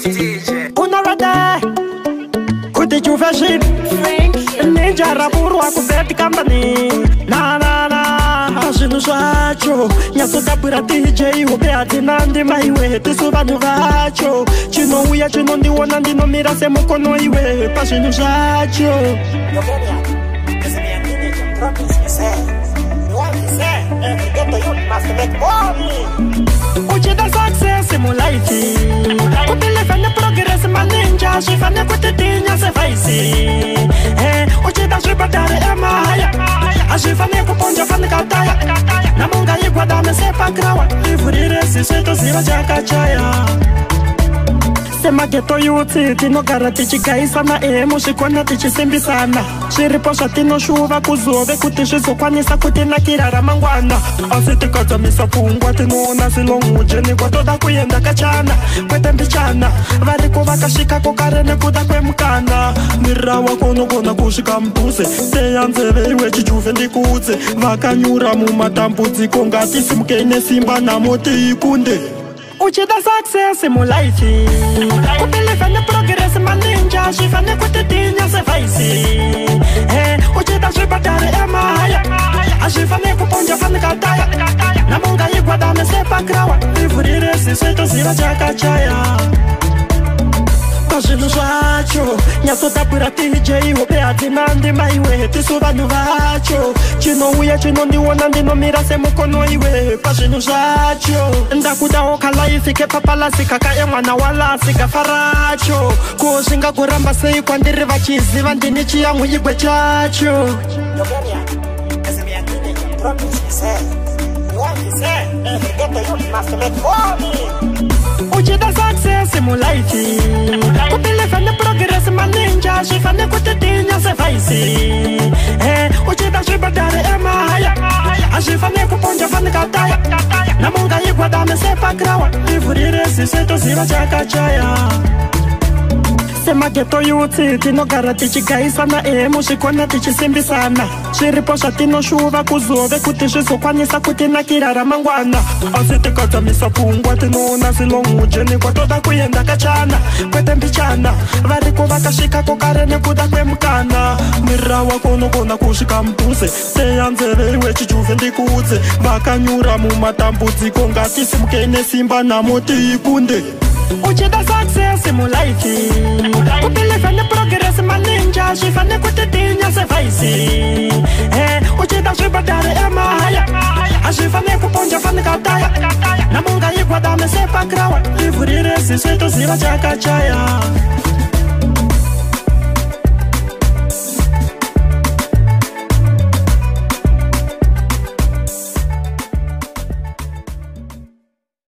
Unorada kuti chuve shit Ninja raburwa ku bad company. Na na na zvinhu zvacho nyatsotapura DJ hope hatina ndima iwe tisu vanhu vacho chinouya chinondiona ndinomira semukono iwe pazvinhu zvacho. Uchida success mulife kubelieve neprogress maninja zvifane kuti tinyase uchida zvibhadhare emahaya azvifane kuponja fanikataya namunga igwadame sepakrawa ivhurire ziso toziva chakachaya. Semageto youth tinogara tichigaisana ehe muzvikona tichisimbisana zviripo zvatinoshuva kuzove kuti zvizokwanisa kutinakira ramangwana asi tikadzamisa pfungwa tinoona zilongujeni kwatoda kuenda kachana kwete mbichana variko vakasvikako kare nekuda kwemukana mirira wako unogona kusvika mudhuze teya nzeve iwe chijuve ndikuudze vakanyura mumatambudziko ngatisimukei nesimba namo tiikunde. Uchida success mulife kubelieve neprogress maninja zvifane kuti tinyase uchida zvibhadhare emahaya azvifane kuponja fanikataya namunga igwadame sepakrawa ivhurire ziso toziva chakachaya. Pazvinhu zvacho nyatsotapura DJ hope hatina ndima iwe tisu vanhu vacho chinouya chinondiona ndinomira semukono iwe pazvinhu zvacho ndakudawo kalaifi kepapalasi kaka emwana walasi gafa racho ko zvingagoramba sei kwandiri vachiziva ndini chiyangu igwe chacho. Uchida success mulife kubelieve neprogress maninja zvifane kuti tinyase uchida zvibhadhare emahaya azvifane kuponja fanikataya namunga igwadame sepakrawa ivhurire ziso toziva chakachaya. Semageto youth tinogara tichigaisana ehe muzvikona tichisimbisana zviripo zvatinoshuva kuzove kuti zvizokwanisa kutinakira ramangwana asi tikadzamisa pfungwa tinoona zilongujeni kwatoda kuenda kachana kwete mbichana variko vakasvikako kare nekuda kwemukana mirira wako unogona kusvika mudhuze teya nzeve iwe chijuve ndikuudze vakanyura mumatambudziko ngatisimukei nesimba namo tiikunde. Uchida success mulife kubelieve neprogress maninja zvifane kuti tinyase uchida zvibhadhare emahaya azvifane kuponja fanikataya namunga igwadame sepakrawa ivhurire ziso toziva chakachaya.